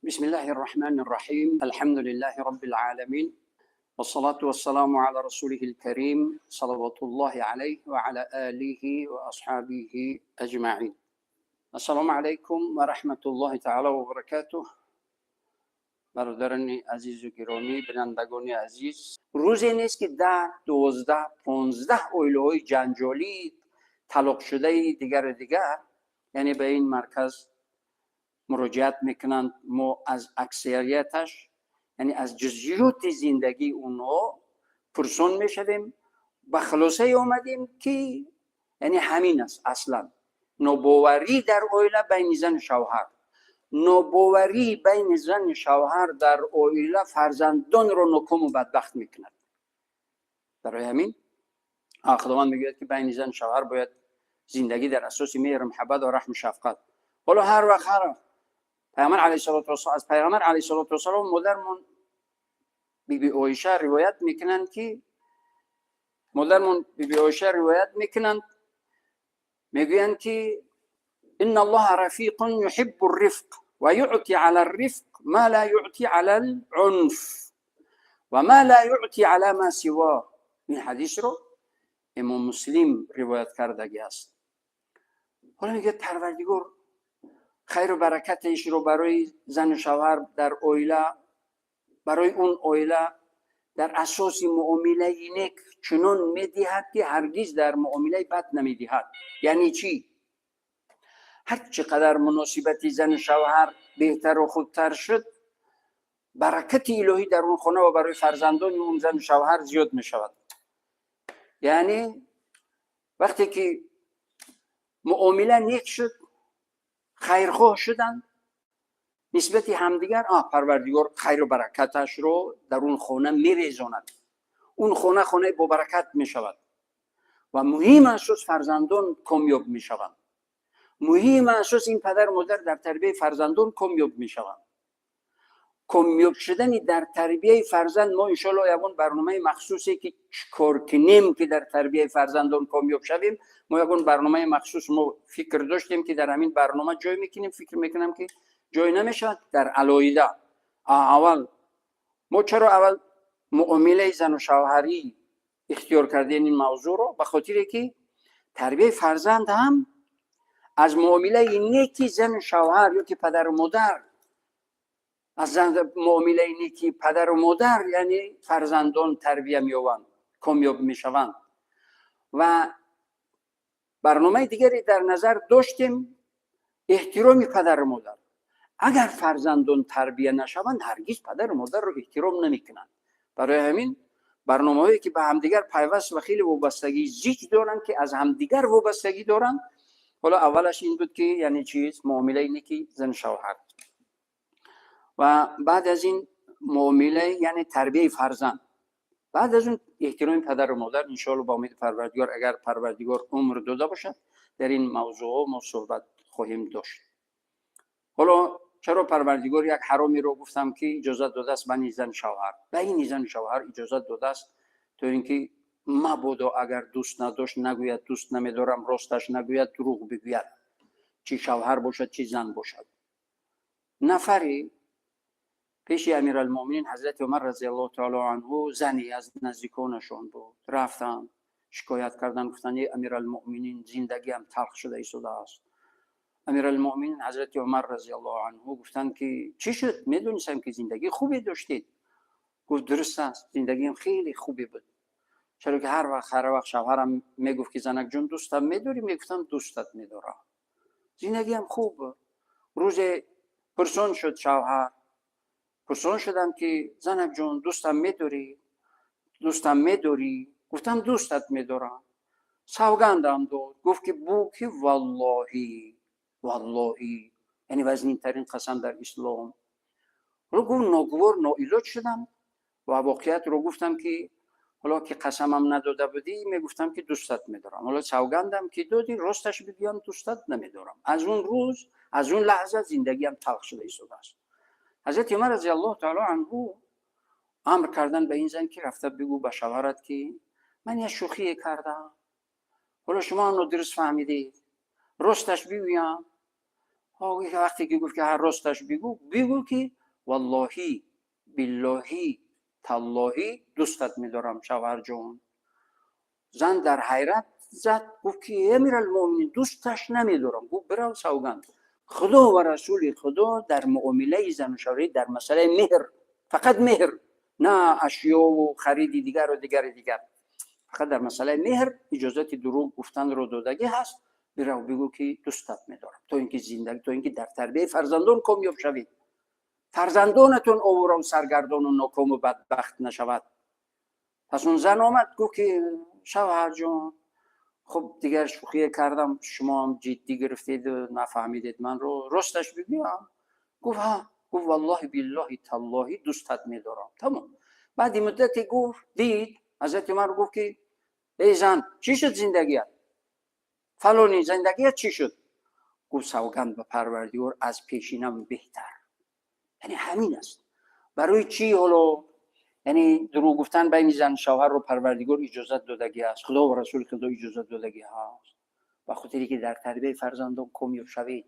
بسم الله الرحمن الرحيم، الحمد لله رب العالمين، والصلاة والسلام على رسوله الكريم صلوات الله عليه وعلى آله وأصحابه أجمعين. السلام عليكم ورحمة الله تعالى وبركاته. Бародарони азизу гиромӣ, бинандагони азиз, рӯзе нест, ки 10, 12, 15 оилаҳои ҷанҷолӣ, талоқшудаи дигару дигар, яъне ба ин марказ муроҷиат мекунанд. Мо аз аксарияташ, яъне аз ҷузъиёти зиндагии онҳо пурсон мешавем. Ба хулосае омадем, ки яъне ҳамин аст: аслан нобоварӣ дар оила байни зану шавҳар. Нобоварӣ байни зану шавҳар дар оила фарзандонро нокому бадбахт мекунад. Барои ҳамин Худованд мегӯяд, ки байни зану шавҳар бояд зиндагӣ дар асоси меҳру муҳаббат ва раҳму шафқат. Ҳоло ҳар вақт ҳар Пайғамбар алайҳиссалоту вассалом, аз Пайғамбар алайҳиссалоту вассалом модармон Биби Оиша ривоят мекунанд, ки модармон Биби Оиша ривоят мекунанд, мегӯянд, ки إن الله رفيق يحب الرفق ويعطي على الرفق ما لا يعطي على العنف وما لا يعطي على ما سواه. Ин ҳадисро Имом Муслим ривоят кардагӣ аст. Ҳоло мегӯяд, Парвардигор хайру баракаташро барои зану шавҳар дар оила, барои он оила дар асоси муомилаи нек чунон медиҳад, ки ҳаргиз дар муомилаи бад намедиҳад. Яъне чӣ? Ҳар чӣ қадар муносибати зану шавҳар беҳтару хубтар шуд, баракати илоҳӣ дар он хона ва барои фарзандони он зану шавҳар зиёд мешавад. Яъне вақте ки муомила нек шуд, хайрхоҳ шуданд нисбати ҳамдигар, Парвардигор хайру баракаташро дар он хона мерезонад, он хона хонаи бобаракат мешавад ва муҳим асос фарзандон комёб мешаванд. Муҳим асос ин падару модар дар тарбияи фарзандон комёб мешаванд. Комёб шудани дар тарбияи фарзанд, мо иншоалло ягон барномаи махсусе, ки чӣ кор кунем, ки дар тарбияи фарзандон комёб шавем, мо ягон барномаи махсус мо фикр доштем, ки дар ҳамин барнома ҷой мекунем. Фикр мекунам, ки ҷой намешавад, дар алоҳида. Аввал мо чаро аввал муомилаи зану шавҳарӣ ихтиёр кардем ин мавзӯъро? Ба хотире ки тарбияи фарзанд ҳам аз муомилаи неки зану шавҳар ё ки падару модар, аз муомилаи неки падару модар, яъне фарзандон тарбия меёбанд, комёб мешаванд. Ва барномаи дигаре дар назар доштем: эҳтироми падару модар. Агар фарзандон тарбия нашаванд, ҳаргиз падару модарро эҳтиром намекунанд. Барои ҳамин барномаҳое, ки ба ҳамдигар пайваст ва хеле вобастагии зич доранд, ки аз ҳамдигар вобастагӣ доранд. Ҳоло аввалаш ин буд, ки яъне чиз, муомилаи неки зану шавҳар ва баъд аз ин муомила, яъне тарбияи фарзанд, баъд аз он эҳтироми падару модар. Иншоалло, ба умеди Парвардигор, агар Парвардигор умр дода бошад, дар ин мавзӯъҳо мо суҳбат хоҳем дошт. Ҳоло чаро Парвардигор як ҳаромеро гуфтам, ки иҷозат додааст байни зан шавҳар, байни зану шавҳар иҷозат додааст, то ин ки мабодо агар дӯст надошт, нагӯяд дӯст намедорам, росташ нагӯяд, дурӯғ бигӯяд, чӣ шавҳар бошад, чӣ зан бошад. Нафаре пеши Амиралмуъминин Ҳазрати Умар разиаллоҳу таоло анҳу, зане аз наздиконашон буд, рафтанд, шикоят карданд, гуфтанд: «Е Амиралмуъминин, зиндагиам талх шуда истодааст». Амиралмуъминин Ҳазрати Умар разиаллоҳу анҳу гуфтанд, ки чӣ шуд? Медонистам, ки зиндагии хубе доштед. Гуфт: «Дуруст аст, зиндагиам хеле хубе буд, чаро ки ҳар вақт шавҳарам мегуфт, ки занакҷон, дӯстам медорӣ, мегуфтам: дӯстат медорам. Зиндагиам хуб буд. Рӯзе пурсон шуд шавҳар, пурсон шудам, ки занакҷон, дӯстам медорӣ, дӯстам медорӣ? Гуфтам: дӯстат медорам. Савгандам дод, гуфт, ки бу, ки валлоҳи, валлоҳи, яъне вазнинтарин қасам дар ислом. Ҳоло, гуфт, ногувор, ноилоҷ шудам ва воқеиятро гуфтам, ки ҳоло ки қасамам надода будӣ, мегуфтам, ки дӯстат медорам. Ҳоло савгандам ки додӣ, росташ бигӯям, дӯстат намедорам. Аз он рӯз, аз он лаҳза зиндагиам талх шуда истодааст». Ҳазрати Умар разиаллоҳу таоло анҳу амр кардан ба ин зан, ки рафта бигӯ ба шавҳарат, ки ман як шӯхие кардам, ҳоло шумо онро дуруст фаҳмидед, росташ бигӯям. Вақте ки гуфт ки ҳар росташ бигӯ, бигӯ ки валлоҳи, биллоҳи, таллоҳи дӯстат медорам, шавҳарҷон. Зан дар ҳайрат зад, гуфт ки амиралмуъминин, дӯсташ намедорам. Гуфт: бирав, савганд Худо ва расули Худо дар муомилаи зану шавҳарӣ, дар масъалаи меҳр, фақат меҳр, на ашёву хариди дигару дигари дигар, фақат дар масъалаи меҳр иҷозати дурӯғ гуфтанро додагӣ ҳаст. Бирав, бигӯ ки дӯстат медорам, то ин ки зиндагӣ, то ин ки дар тарбияи фарзандон комёб шавед, фарзандонатон овора саргардону нокому бадбахт нашавад. Пас он зан омад, гуфт ки шавҳарҷон, хуб, дигар шӯхие кардам, шумоам ҷиддӣ гирифтеду нафаҳмидед манро, росташ бигӯям? Гуфт: ҳа. Гуфт: валлоҳи, биллоҳи, таллоҳи дӯстат медорам. Тамом. Баъди муддате гуфт, дид, ҳазрати Умар гуфт ки эй зан, чӣ шуд зиндагият? Фалони, зиндагият чӣ шуд? Гуфт: савганд ба Парвардигор, аз пешинам беҳтар. Яъне ҳамин аст. Барои чӣ ҳоло, яъне, дурӯғ гуфтан байни зан шавҳарро Парвардигор иҷозат додагӣ аст, Худо ва расули Худо иҷозат додагӣ ҳаст? Ба хотире ки дар тарбияи фарзандон комёб шавед,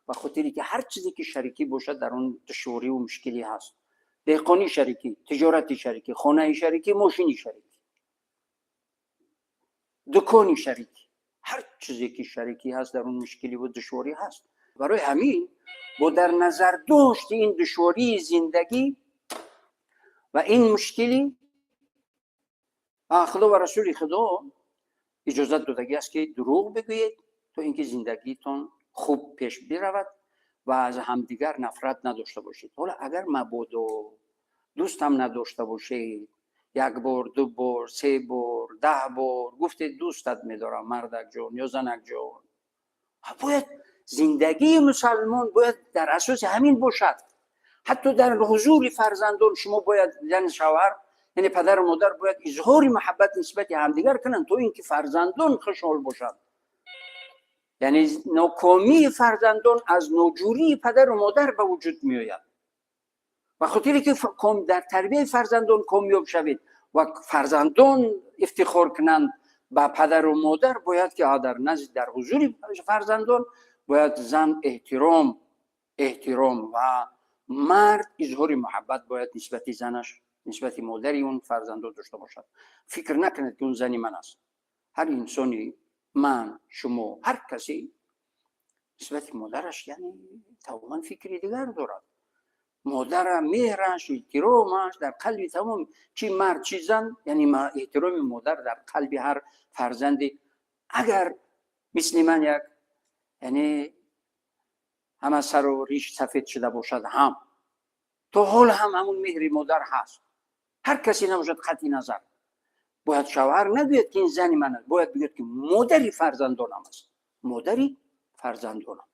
ба хотире ки ҳар чизе ки шарикӣ бошад, дар он душвориву мушкилӣ ҳаст. Деҳқонии шарикӣ, тиҷорати шарикӣ, хонаи шарикӣ, мошини шарикӣ, дукони шарикӣ, ҳар чизе ки шарикӣ ҳаст, дар он мушкиливу душворӣ ҳаст. Барои ҳамин бо дар назар дошти ин душвории зиндагӣ ва ин мушкилӣ, Худо ва расули Худо иҷозат додагӣ аст ки дурӯғ бигӯед, то ин ки зиндагитон хуб пеш биравад ва аз ҳамдигар нафрат надошта бошед. Ҳоло агар мабодо дӯстам надошта бошед, як бор, ду бор, се бор, 10 бор гуфтед: дӯстат медорам, мардакҷон ё занакҷон. Бояд зиндагии мусалмон бояд дар асоси ҳамин бошад. Ҳатто дар ҳузури фарзандон шумо бояд, зани шавҳар, яъне падару модар, бояд изҳори муҳаббат нисбати ҳамдигар кунанд, то ин ки фарзандон хушҳол бошанд. Яъне нокомии фарзандон аз ноҷурии падару модар ба вуҷуд меояд. Ба хотире ки дар тарбияи фарзандон комёб шавед ва фарзандон ифтихор кунанд ба падару модар, бояд ки дар назди, дар ҳузури фарзандон бояд зан эҳтиром ва мард изҳори муҳаббат бояд нисбати занаш, нисбати модари он фарзандон дошта бошад. Фикр накунед ки он зани ман аст. Ҳар инсони, ман, шумо, ҳар касе нисбати модараш, яъне, тамоман фикри дигар дорад. Модара меҳраш, эҳтиромаш дар қалби тамом, чи мард, чи зан, яъне эҳтироми модар дар қалби ҳар фарзанди, агар мисли ман як, яъне, ҳама сару риш сафед шуда бошад ҳам, то ҳол ҳам ҳамун меҳри модар ҳаст. Ҳар касе набошад, қатъи назар, бояд шавҳар нагӯяд ки ин зани ман аст, бояд бигӯяд ки модари фарзандонам аст, модари фарзандонам.